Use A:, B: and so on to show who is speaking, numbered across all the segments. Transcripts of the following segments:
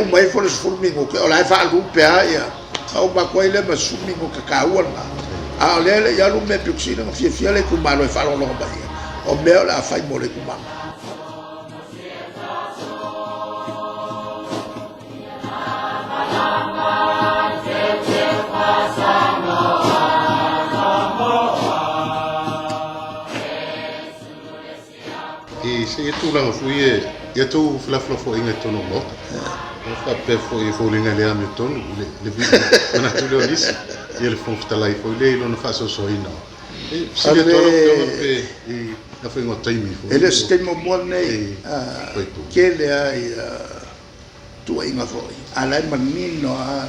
A: uma ifo le 10 minute, o la e faalu pea ia, ma uma atu ai lea ma 10 minute taua lena. A o lea e le i alu mea pito sili ona fiafia le itumalo e faalogologo mai ia, o mea o le a fai mo le itumalo.
B: I se tulaga foi e ia tou felafolafoaiga i totonu o le Maota. E faapea foi e foliga i le amiotonu le manatu lea o nisi, ia le Fofoga Fetalai foi lea i lona faasoasoaina. E fesili atu lava lau Afioga pe i aofaiga o taimi foi.
A: E le o se taimi muamua lenei, tele lava ia tuuaiga foi, a o la e manino lava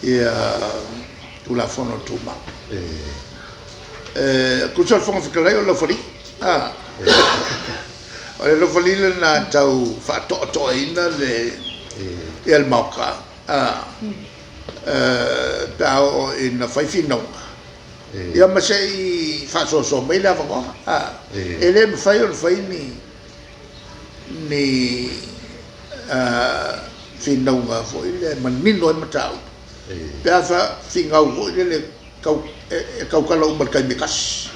A: ia Tulafono Tumau. Tusa o le Fofoga Fetalai o le laufali. O le laufali lena e tau faatoatoaina le ia le Maota pe a oo ina fai finauga, ia ma se i faasoasoa mai le avanoa. E le mafai ona fai ni ni finauga foi lea e manino ai mataupu, pe a finau foi lele e tautala uma i le taimi e tasi.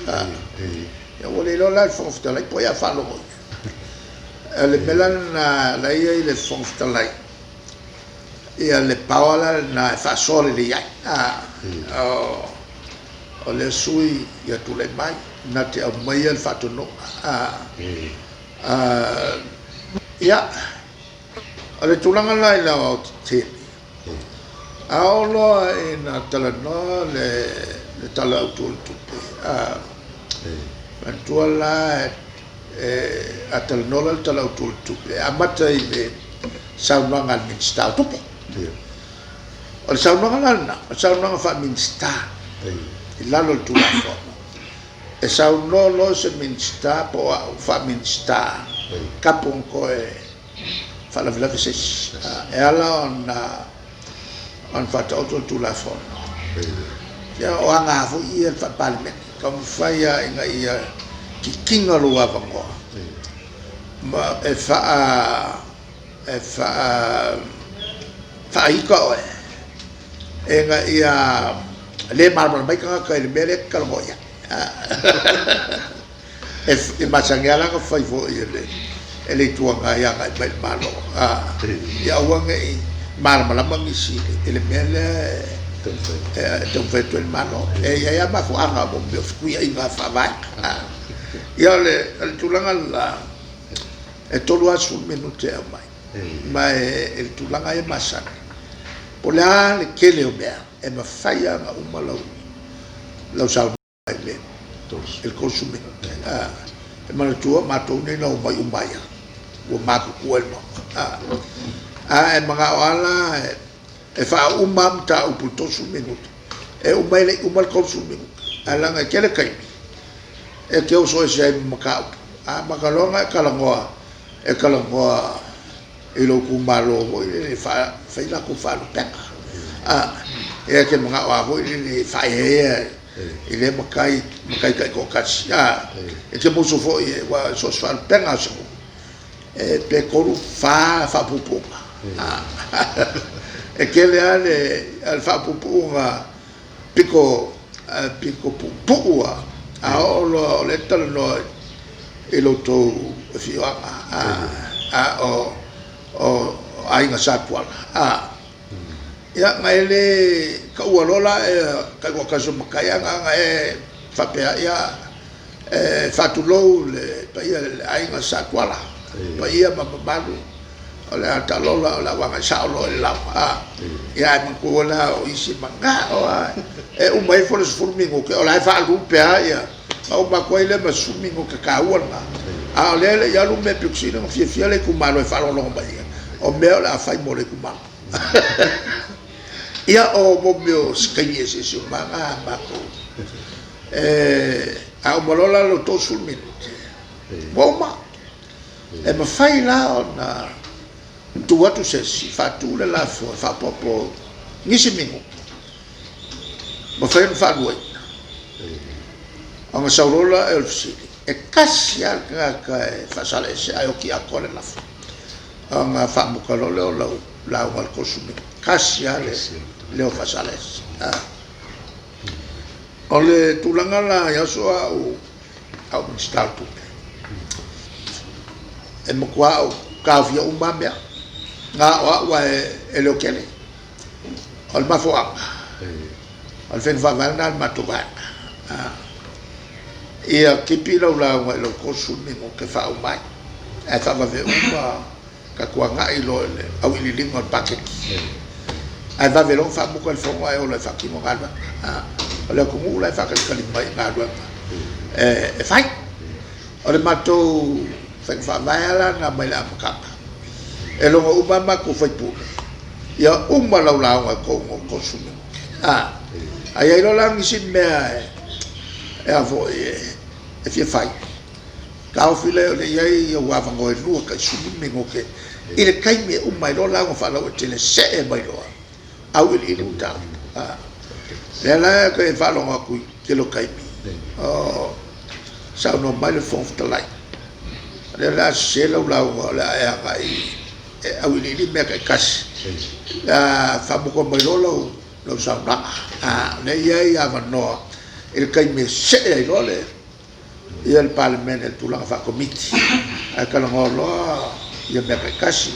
A: Ia ua le iloa la e le Fofoga Fetalai po o ai a faalogo i ai. O le mea la lena o la e i ai le Fofoga Fetalai, ia le power la lena e faasoa lelei ai. O lea sui usufono ia tulai mai na te aumaia le faatonuga. Ia, o le tulaga la i le aoaotetele, a oo loa ina talanoa le Tala Autu o le Tupe, manatua la a talanoa loa le Tala Autu o le Tupe, e amata i le saunoaga a le Minisita o Tupe. O le saunoaga la lena, o le saunoaga faa-Minisita i lalo o le Tulafono. E saunoa loa se Minisita po o au faa-Minisita, tapu ona toe faalavelave se isi. E ala ona faataoto le Tulafono, ia o aga foi ia faa-Palemene, taumafai lava ina ia titina lou avanoa ma e faaita oe ina ia le malamalama ai tagata i le mea lea e te talanoa i ai. E masani lava la ona fai foi e le Itu Agai agai mai i le Malo, ia aua ne i malamalama nisi i le mea lea e taumafai atu ai le Malo. E i ai lava mafuaaga mo mea o fetuiaiga faavae. Ia o le tulaga lena, e 30 minute e aumai, ma e le tulaga ia masani, po o le a le tele o mea, e mafai lava ona uma lau saunoaga i le 30 minute. E manatua matou nei na omai uma ai lava, ua matutua i le Maota. A e manao lava la e faauma lava mataupu i le 30 minute, e uma e le i uma le 30 minute, ae leaga e tele taimi e te oso ese ai ma mataupu. A amata loa ona e talanoa, e talanoa i lou itumalo foi lele e fai latou faalupega. Ia e te manao lava foi lele e faaeaea i lea matai, matai taitoatasi. E te musu foi aua so o se faalupega lava o se nuu, e pe 3, 4 faapuupuuga. E tele lava le faapuupuuga pito pito puupuu lava, a oo loa o lea e talanoa i lo outou afioaga, a o Aiga Sa Tuala, ia na e le taua loa la taitoatasi o matai, ae na ona e faapea, ia, e faatulou le paia i le Aiga Sa Tuala, paia ma mamalu o le a taalola o le a ou agai sao loa i le lauga. Ia ae manatua la o isi manao lava e uma ifo le 10 minute o la e faalu pea ia ma uma atu ai lea ma 10 minute taua lena. A o lea e le i alu mea pito sili ona fiafia le itumalo e faalogologo mai ia o mea o le a fai mo le itumalo. Ia o mo mea o se taimi eseese uma lava a matou. A uma loa la lou 30 minute, ua uma. E mafai la ona tu atu se isi, faatu le lafo e faaopoopo nisi minute, mafai ona faaluaina. Ona sau loa la o le fesili, e tasi lava le tagata e faasala ese ae oti atoa le lafo. Ona faamuta loa lea o lau lauga i le 30 minute. Tasi lava le leo faasalesa. O le tulaga la i aso a o au Minisita o Tupe, e matua ou taofia uma lava mea. Na o au ae e leotele. O le mafuaaga, o le faiga faavae lena a le matou vaega. Ia tipi lau lauga i lau 30 minute e faauma ai, ae faavave uma tatou agai loa i le auiliiliga o le paketi. Ae vave loa ona faamuta le fono ae ola e faatino galuega. O le atunuu la e faatalitali mai i galuega e fai. O le matou faiga faavae lava la lena mai le amataga, e logo uma lava matou sui usufono, ia uma lau lauga i totonu o le 30 minute. A i ai loa la nisi mea e a foi e fia fai, taofi lea o lea e i ai ou avanoa e lua tai 15 minute i le taimi e uma ai loa lauga faalauaitele see mai loa auiliili mataupu. Lea la e faalogo atu i le tele o taimi o saunoa mai le Fofoga Fetalai, o lea o le a sese lau lauga o le a e agai e auiliili mea taitasi, faamuta mai loa lau saunoaga. O lea e i ai avanoa i le taimi e see ai loa le le Palemene i le tulaga faa-Komiti ae talanoa loa mea taitasi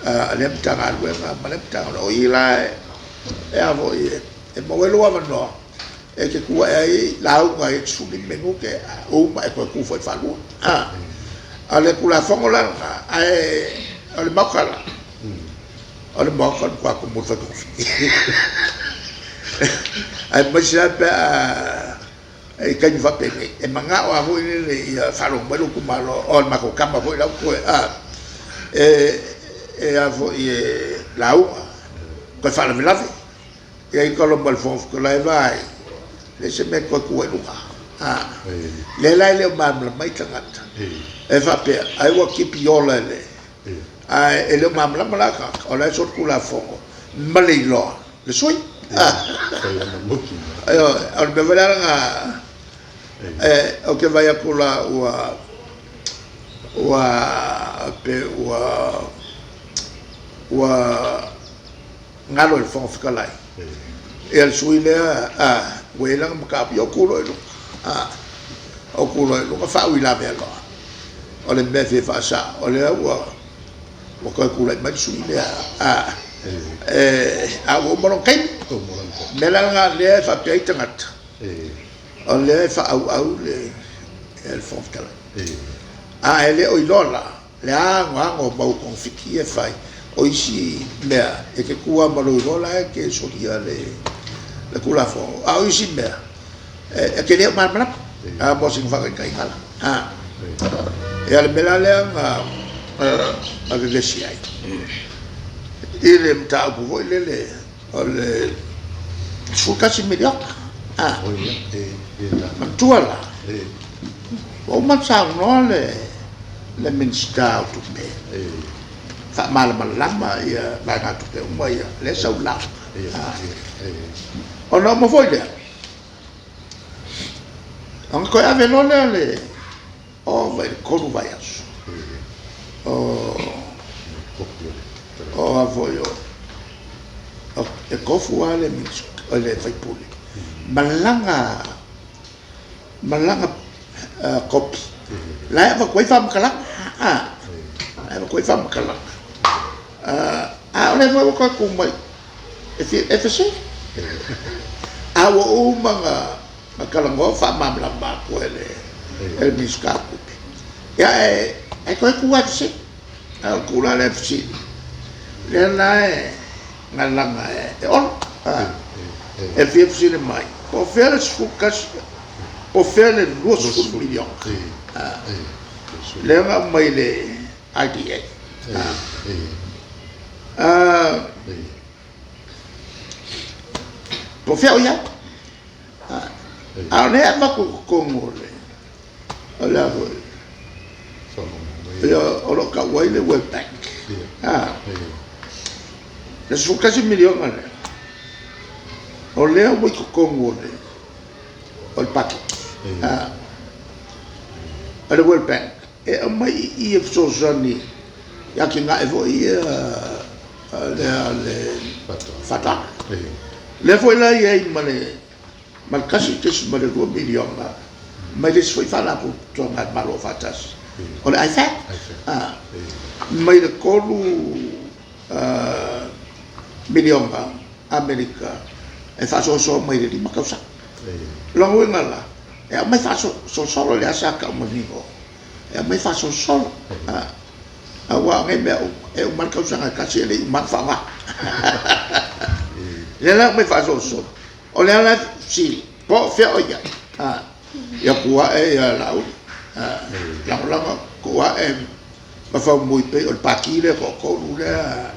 A: a lea Matagaluega ma lea Matagaluega. O i la e a foi e maua ai lou avanoa e te tu ae ai lauga ai 15 minute uma e toe tu foi faalua. A o le Tulafono la lena, ae o le Maota la, o le Maota o le matua tumu i le fai togafiti. Aemaise lava pe a i taimi faapenei, e manao lava foi lele ia faalogo mai lou itumalo, o le matou tama foi la ua toe, a, e a foi e lauga, toe faalavelave. Ia ita loa ma le Fofoga Fetalai, vaai, e leai se mea e toe tu ai i luga. A, lea la e le o malamalama ai tagata, e faapea, ai ua tipi ola e le, ae e le o malamalama la tagata, o la e solitulafono ma le iloa le sui. O le mea foi lea na ou te vaai atu la ua ua pe ua ua galo i le Fofoga Fetalai ia le sui lea ua i ai lana mataupu, ia ou tu loa i luga. Ou tu loa i luga faauilavea loa. O le mea e fia faasao, o lea ua ua toe tulai mai le sui lea, a ua uma lona taimi. O le mea la lena lea e faapea ai tagata, o lea e faaauau le Fofoga Fetalai. A e le o iloa la le anoano o mau togafiti ia e fai, o isi mea e te tu lava ma lou iloa la e te solia le Tulafono, a o isi mea e te le o malamalama. A mo sina faataitaiga la. Ia, le mea la lea na vevesi ai i le mataupu foi lele o le $11 miliona. Manatua la, ua uma ona saunoa le Minisita o Tupe faamalamalama vaegatupe uma ia, lea e sau i lalo. Ona uma foi lea, ona toe ave loa lea o le ova i le 3 vaiaso o a foi o e tofu lava le sui usufono ma lana kopi la e avatu ai faamatalaga, la e avatu ai faamatalaga. A o lea foi ua toe tu mai e fia fesili. A ua uma ona talanoa faamalamalama atu e le Minisita o Tupe. Ia ae toe tu lava e fesili. A o le tu la lea e fesili, lea la e lalaga e Olo. E fia fesili mai, po o fea le 11, po o fea le $20 miliona lea na aumai i le IDA. Po o fea o i ai? A o lea e avatu i totonu o le o le a foi o lo o tau ai le World Bank. Le $11 miliona lea, o lea ua i totonu o le paketi a le World Bank e aumai i i e fesoasoani. I atinae foi ia lea le faatoaga. Lea foi la e i ai ma le $1.2 miliona mai le isi foi faalapotopotoga a le Malo Aufaatasi, o le IFAD, mai le 3 miliona Amerika e faasoasoa mai i le 5 tausaga. O lona uiga la, e aumai faasolosolo, lea sa tau manino, e aumai faasolosolo. Aua o nei mea uma, e uma lava le tausaga e tasi e le i uma lava ona faaaoga. O lea la e aumai faasolosolo, o lea la e fesili, po o fea o i ai? Ia tu ae Laauli, lagolago, tu ae ma Faumui pei o le pati lea e toatolu lea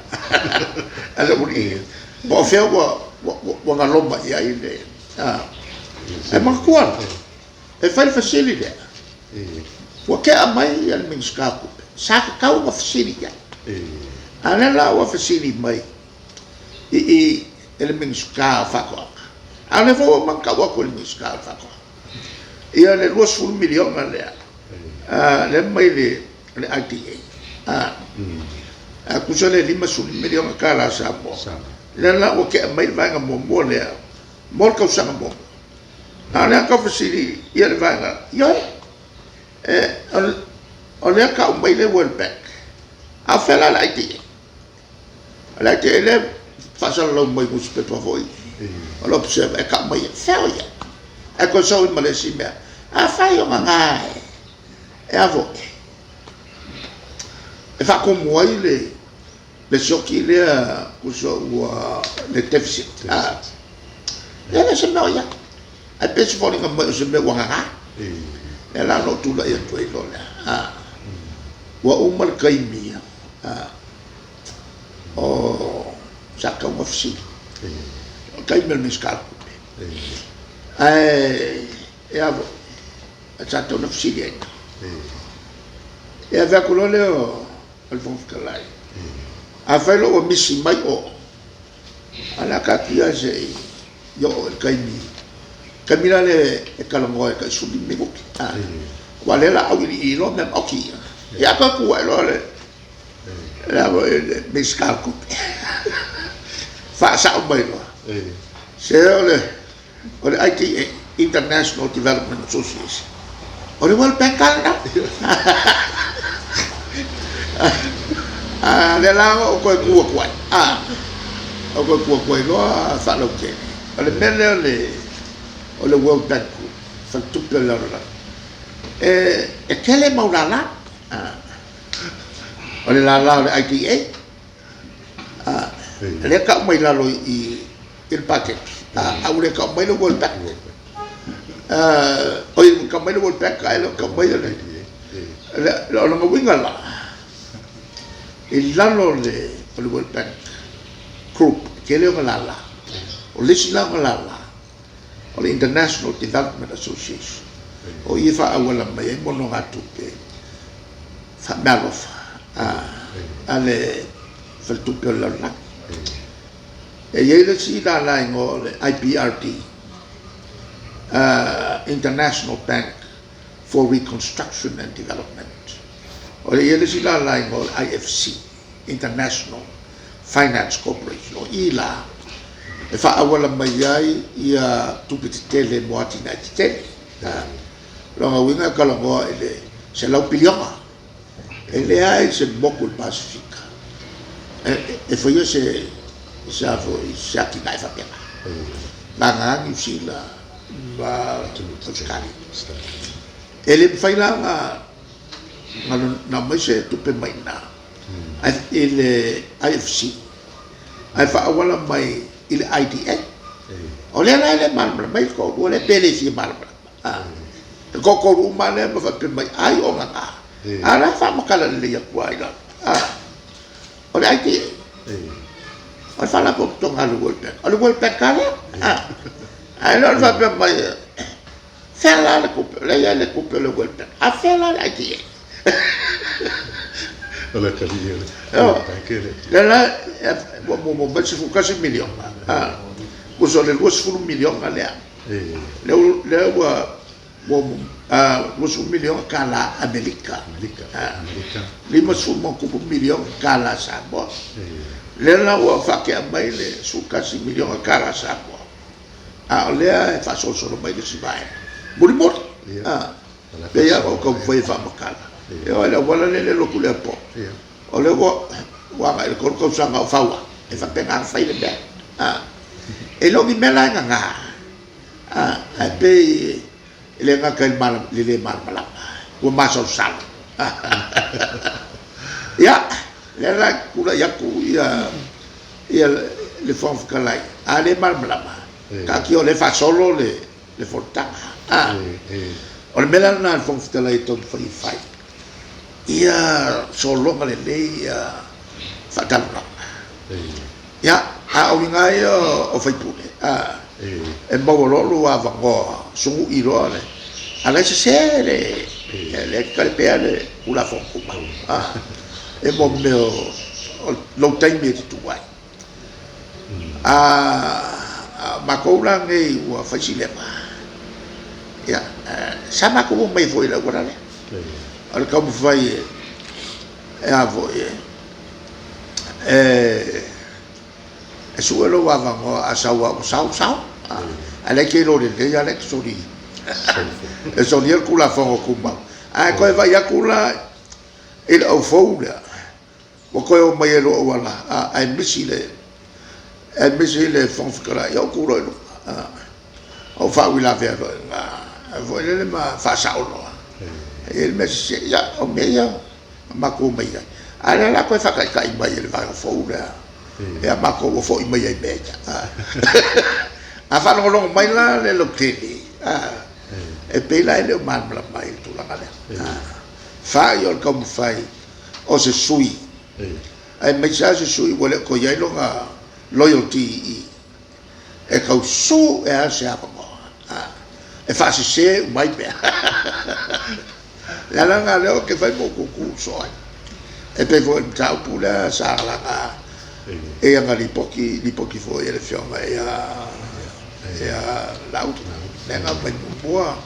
A: a le aualii ia, po o fea ua galoma i ai le... Ae manatua la, e fai le fesili lea, ua tea mai le Minisita o Tupe, sa tatau ona fesili i ai. A o lea la ua fesili mai i i e le Minisita o Faatoaga, a o lea foi ua uma ona tau atu e le Minisita o Faatoaga ia le $20 miliona lea, lea mai le IDA, a tusa le $50 miliona tala Samoa, lea la ua tea mai le vaega muamua lea mo le tausaga muamua. A o lea tau fesili ia le vaega, ioe, o lea tau mai le World Bank, a o fea la le IDA? O le IDA lea e faasalalau mai i nusipepa foi o le Observer e tau mai ai, fea o i ai? Ae toe sau ai ma le isi mea, afai o gagā e a foi, e faatumu ai le sioki lea tusa ua le deficit, e le o se mea o i ai. Ae pei se foliga mai o se mea ua gagā. Lea la na ou tulai atu ai loa lea. Ua uma le taimi o sa tatau ona fesili. O le taimi o le Minisita o Tupe. Ae e a foi, sa tatau ona fesili ai. Ia fai atu loa lea o le Fofoga Fetalai, afai loa ua misi mai o, a o le a taatia se i oo i le taimi, taimi la lea e talanoa ai tai 15 minute, aua o lea o le a auiliili loa mea maoti ia. Ia toe tu ae loa le le Minisita o Tupe, faasao mai loa, se o le O le IDA, International Development Association, o le World Bank lava lena. A lea la ua ou toe tu atu ai, a, ou toe tu atu ai loa faalautele. O le mea lea o le World Bank Group, faletupe o le lalolagi, e tele mau lala. O le lala o le IDA, lea e tau mai lalo i le paketi, a ua le tau mai le World Bank. Oi, ua tau mai le World Bank ae le o tau mai le... O lona uiga la, i lalo o le World Bank Group, e tele ona lala. O le isi la ona lala, o le International Development Association, o i e faaauala mai ai nonogatupe faameaalofa a le Faletupe o le Lalolagi. E i ai le isi lala igoa o le IBRD, International Bank for Reconstruction and Development. O le i ai le isi lala igoa o le IFC, International Finance Corporation. O i la e faaauala mai ai ia tupe tetele mo atinae tetele. Lona uiga e talanoa i le 100 piliona. E leai se motu i le Pasefika e faia se se atinae faapena. Vagana Niu Sila ma Ausetalia. E le mafai la ona aumai se tupe mai i ina i le IFC ae faaauala mai i le IDA. O lea la e le malamalama ai le toalua lea pe le fia malamalama. E toatolu uma lea ma faapea mai, ai o gagā. A o la e faamatala lelei atu lava i lalo. O le IDA, o le Faalapotopotoga a le World Bank. O le World Bank lava lea. Ae le o le faapea mai, fea la le tupe, o lea e i ai le tupe o le World Bank, a fea la le IDA?
B: O le atalii o le World Bank e le
A: IDA. Lea la ua muamua mai le $11 miliona, tusa o le $20 miliona lea. Lea ua 20 miliona tala Amerika. 50+ miliona tala Samoa. Lea la ua faatea mai le 11 miliona tala Samoa, a o lea e faasolosolo mai le isi vaega mulimuli. Pei lava o taumafai e faamatala. E oo i le auala lea e le alu atu i le airport, o lea ua agai i le 3 tausaga o fau ai, e faapena ona fai le mea. E le o ni mea la e nana, ae pei e le gata i le le malamalama, ua masalosalo. Ia, lea la e tulai atu ia le Fofoga Fetalai, a le malamalama, taatia o lea e faasolo le fonotaga. O le mea la lena a le Fofoga Fetalai e taumafai e fai, ia sologa lelei ia faatalanoaga. Ia, a o uiga lava ia o sui usufono, e maua loa lou avanoa, sunu'i loa le, a o la e sese le, lea e tatale pea le Tulafono Tumau, e mo mea o lou taimi e te tu ai. A o matou la nei ua fai si leva, ia, sa matou omai foi i le auala lea. O le taumafai e a foi e sue lou avanoa a sau lava ua sao, sao. Ae la e te iloa lelei lava la e te solia. E solia le Tulafono Tumau. Ae toe vaai atu la i le au fou lea, ua toe omai ai loa auala, ae misi le ae misi le Fofoga Fetalai, ia ou tu loa i luga, ou faauilavea loa i ina foi lele ma faasao loa. E i ai le mea sese, ia o mea ia na matou omai ai. A o lea o le a toe faataitai mai e le vaega fou lea, ia matou ua foi mai ai i mea ia. A faalogologo mai la le lautele, e pei la e le o malamalama i le tulaga lea. Fai o le taumafai o se sui, aemaise lava se sui ua le o toe i ai lona loyalty i i, e tau sue lava se avanoa e faasese uma ai mea. O le ala lena lea ou te fai ma ou tutu soo ai. E pei foi o le mataupu lea sa laga i ana lipoti, lipoti foi a le Afioga ia Laauli, lea na aumai muamua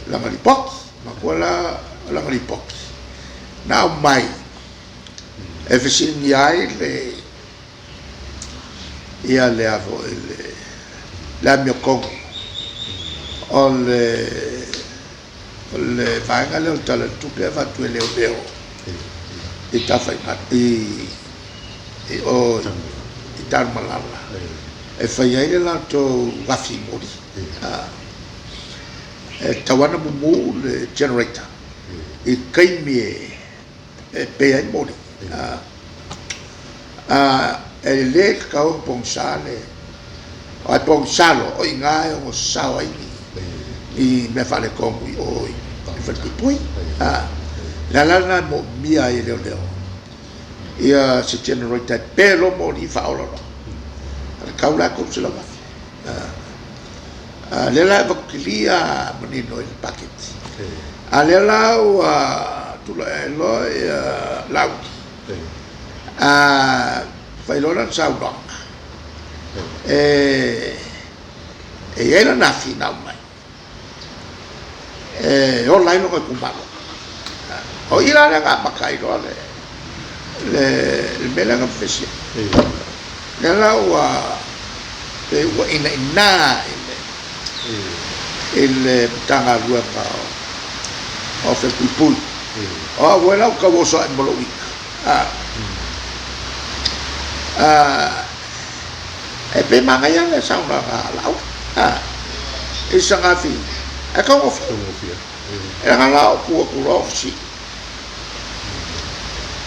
A: lana lipoti. Manatua la o lana lipoti na aumai e fesiligia ai le ia le a foi le amiotonu o le o le vaega lea o le Tala o le Tupe e avatu e leoleo i Tafaigata i i o i Tanumalala e fai ai le latou afi moli. E tatau lava ona mumu le generator i taimi e pe ai moli. E le tatau ona pogisa le, aua e pogisa loa, o i ina e ono sao ai ni mea faaletonu i o i le falepuipui. O le ala lena e moomia ai e leoleo ia se generator e pe loa moli faaola loa. O le tau la e $300,000. A lea la e avatu kilia manino i le paketi. A lea la ua tulai ae loa ia Laauli, a fai loa lana saunoaga, e i ai lana afi na aumai e ola ai lona itumalo. O i la lea na amata ai loa le mea lea na vevesi ai. Lea la ua pei ua inaina i le Matagaluega o Falepuipui. O au foi la ua tau oso ae ma lou ita. E pei e manaia le saunoaga a Laauli i sana afi ae taugofie. E leaga la o tu atu loa o fesili.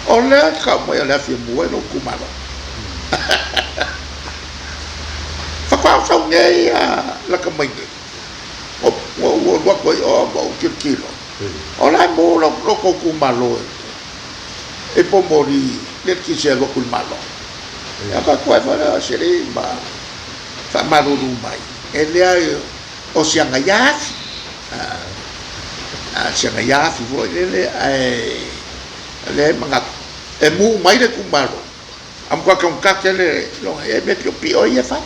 A: O lea e tau mai o le afi e mu ai lou itumalo. Faatoa ou sau nei a lata mai nei. Ua ou alu atu ai o ma ou tilotilo. O la e mu lo tou itumalo e pomoli le eletise e alu atu i le Malo. Ia faatoa ai foi lea o se lei ma faamalulu mai. E leai o si ana ia afi. A si ana ia afi foi lele, ae o lea e manatu, e mu mai le itumalo, a matua taugata tele loga, e mea piopio ia e fai.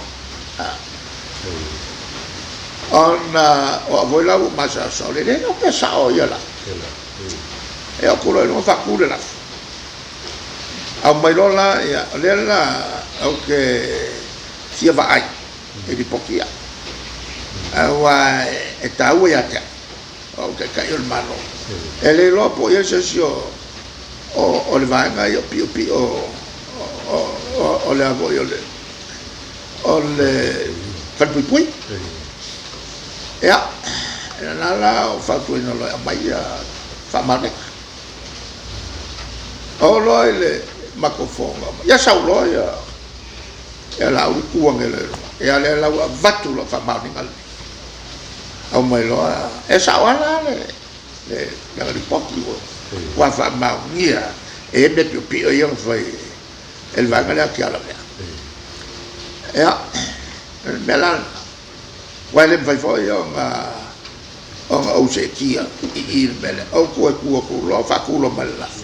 A: Ona o au foi la ua ou masalosalo, e le iloa pe sao ia lafo. Ia ou tu loa i luga faatu le lafo. Aumai loa la ia, o lea la ou te fia vaai i lipoti ia, aua e taua ia te au, o au o le Taitai o le Malo. E le iloa po o i ai se isi o le vaega ia o piopio o le a foi o le o le falepuipui. Ia, lena la ua fautuaina loa e aumai ia faamaoniga. Oo loa i le matou fono, ia sau loa ia ia Laauli tu ane loa i luga. Ia lea la ua avatu lau faamaoniga lenei. Aumai loa, e sao lava la le le lipoti ua faamaonia e i ai mea piopio ia na fai e le vaega lea a Tialavea. Ia, o le mea la lena, aua e le mafai foi ona ou seetia i i i le mea lea. Ou toe tu atu loa faatu loa ma le lafo.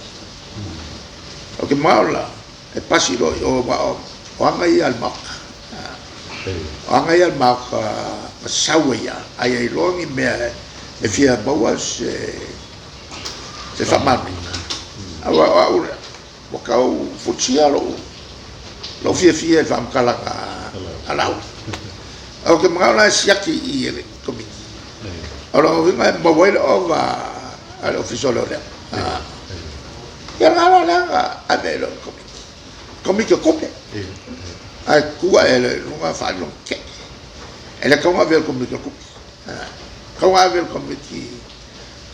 A: Ou te manao la e pasi loa i o aua o aga ia a le Maota. O aga ia a le Maota na sau ai lava, a i ai loa ni mea e fia maua se faamaoniga. Aua o au lea, Ua tau futia lou fiafia i le faamatalaga a Laauli. Ou te manao la e siaki i i e le Komiti. O lona uiga e maua ai le ova a le Ofisa o Leoleo. Ia lena la lea na ave ai loa i le Komiti. Komiti o Tupe. Ae tu ae loa i luga faaali lona tetee. E le tatau ona ave i le Komiti o Tupe. E tatau ona ave i le Komiti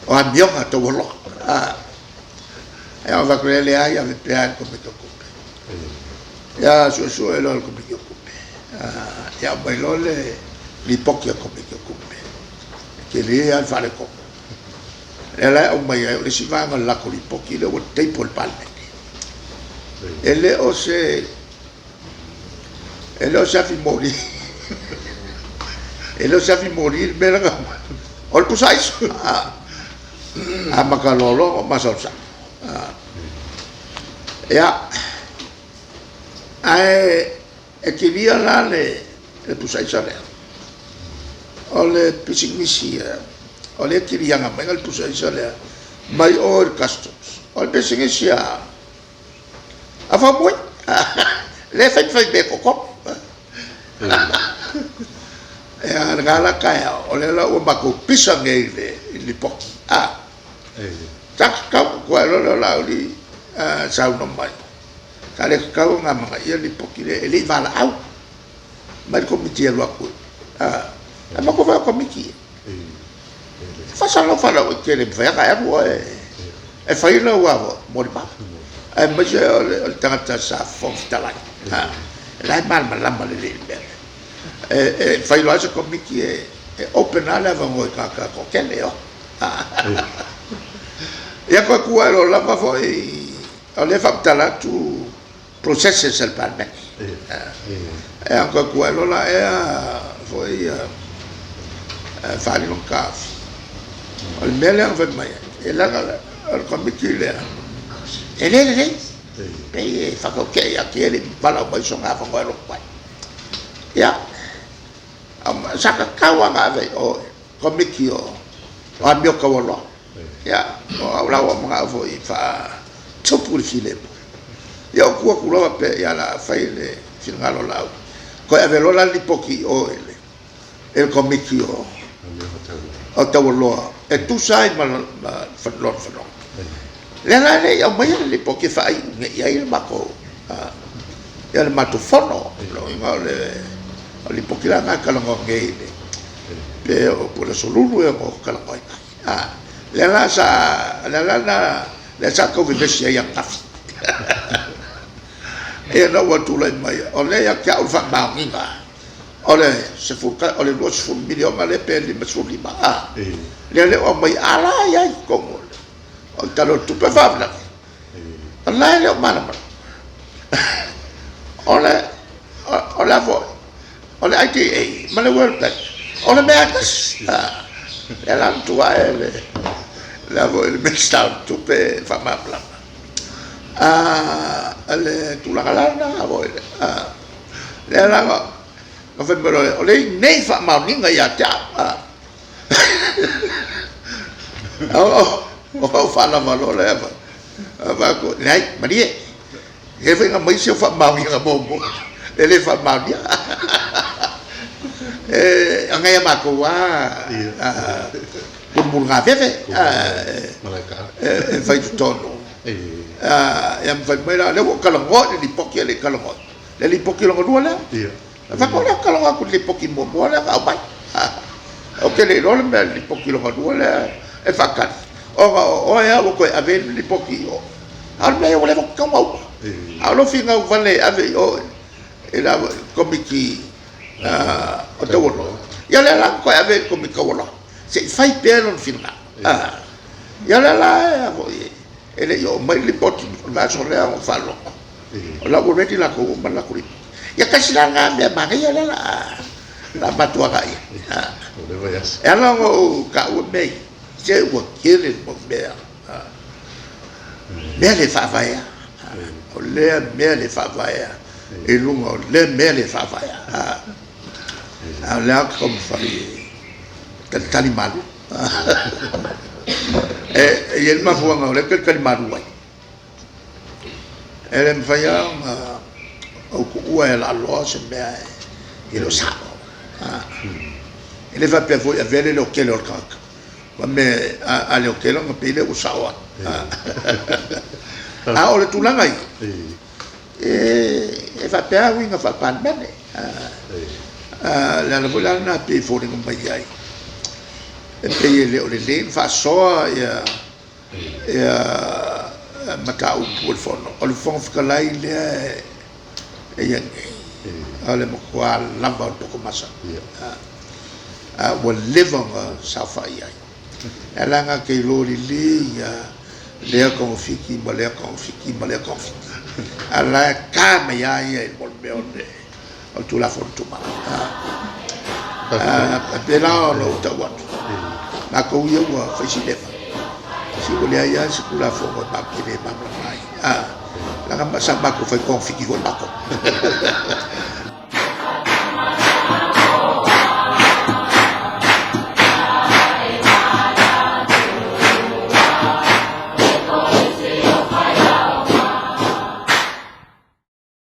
A: o Amioga Taualoa. Ae ou fai atu, e leai, ave pea i le Komiti o Tupe. Ia suesue loa e le Komiti o Tupe, ia aumai loa le lipoti a le Komiti o Tupe, e tele lava le faaletonu. Lea la e aumai ai, o le isi vaega o le latou lipoti lea ua table e le Palemene. E le o se e le o se afi moli, e le o se afi moli le mea lea na aumai, o le pusa aisa. Amata loa loa ona masalosalo. Ia, ae e kilia la le pusa aisa lea, o le pisinisi ia, o lea e kiliaga mai le pusa aisa lea mai o i le Customs. O le pisinisi a Faumui, lea e fai fai mea totonu. Ia, lena la taeao, o lea la ua matou pisa nei i le lipoti, a. Sa tatau, tuai loa lea o Laauli saunoa mai, sa le tatau ona amanaia le lipoti lea, e le i valaau mai le Komiti e alu atu, a. Ae matou vaai o Komiti ia. Faasalalau faalauaitele, e mafai lava ona e alu oe e fai lau molimau, aemaise o le tagata sa Fofoga Fetalai, o la e malamalama lelei i le mea lea. E fai loa lava se komiti e open lava le avanoa i tagata toatele e o. Ia toe tu ae loa lava foi, o lea e faamatala atu processes a le Palemene. E a toe tu ae loa la ea foi ia faaali lona taofi. O le mea lea na fai mai ai, e leaga o le Komiti lea, e le lelei, pei e faatautee ia te ia e le i valaau mai sona avanoa e alu atu ai. Ia, sa tatau lava ona ave i o i le Komiti o Amio Taualoa. Ia, o au la ua manao foi e faatupu le filemu. Ia ou tu atu loa faapea, ia o le a fai le finagalo o Laauli. Toe ave loa la le lipoti i o i le Komiti o Taualoa e tusa ai ma lona fanoga. Lea la e le i aumaia le lipoti e faaiu nei i ai le matou ia le matou fono. O lona uiga o le lipoti la lena e talanoa nei pe o le Aso Lulu ea na talanoaina ai. Lea la sa lea la na lea sa tau vevesi ai ananafi. Ia ina ua tulai mai, o lea ia te au le faamaoniga o le o le $20 miliona lea pe 55 a, lea lea ua aumai, a la e i ai i totonu o le Tala o le Tupe. O le faalavelave, o la e le o malamalama. O le o le a foi, o le IDA ma le World Bank, o le mea lava e tasi. Lea la na tuu ae le a foi le Minisita o Tupe e faamalamalama. O le tulaga la lena foi lea la Ona fai mai loa lea, o lea e i inei faamaoniga ia te au. Ona ou faalava loa lea, ou fai atu, leai, malie, e lelei foi ona aumai si au faamaoniga muamua e le faamaonia. E nai a matou lava pulupulugaveve e fai i totonu. Ia ma fai mai la, o lea ua ou talanoa i le lipoti ae le i talanoa i le lipoti lona lua lea. Ou fai atu, o lea ou te talanoa atu i le lipoti muamua lea na aumai. Ou te le iloa le mea o le lipoti lona lua lea e faatali, ona o oe lava ua toe ave ai le lipoti i o. A o le mea ia ua leva ona tatau ona uma. A o lou finau vale e ave i o i le Komiti o Taualoa, ia o lea la na toe ave i le Komiti Taualoa, se i fai pea lona finagalo. Ia o lea la e le i oo mai le lipoti i le vaiaso lea ona ou faalogo. O la ua ready latou ua uma le latou lipoti. Ia tasi la lena mea manaia lea o le a matou agai i ai. E ala ona ou taua mea ia, se ua tele le mau mea, mea le faavaea. O lea mea le faavaea i luga o lea mea le faavaea. A o lea ou te taumafai e talitali malu. E i ai le mafuaaga o lea e talitali malu ai. E le mafai lava ona ou tuua e laaloa se mea e le o sao. E le faapea foi e avea le leotele o le tagata ma mea a leotele ona pei lea ua sao ai. A o le tulaga ia, e faapea lava uiga faa-Palemene. O le ala foi la lena e pei e foliga mai ai, e pei e le o lelei ona faasoa ia mataupu o le Fono. O le Fofoga Fetalai lea e i ai nei, o le matua lava o le poto masani. Ua leva ona saofai ai. E ala ona te iloa lelei ia lea togafiti ma lea togafiti ma lea togafiti. A o la e ta mai lava ia i le mea o le Tulafono Tumau. E pei la ona ou tau atu, matou ia ua fai si leva, se ua leai lava se Tulafono e matou te le malamalama ai. Leaga sa matou fai togafiti foi matou.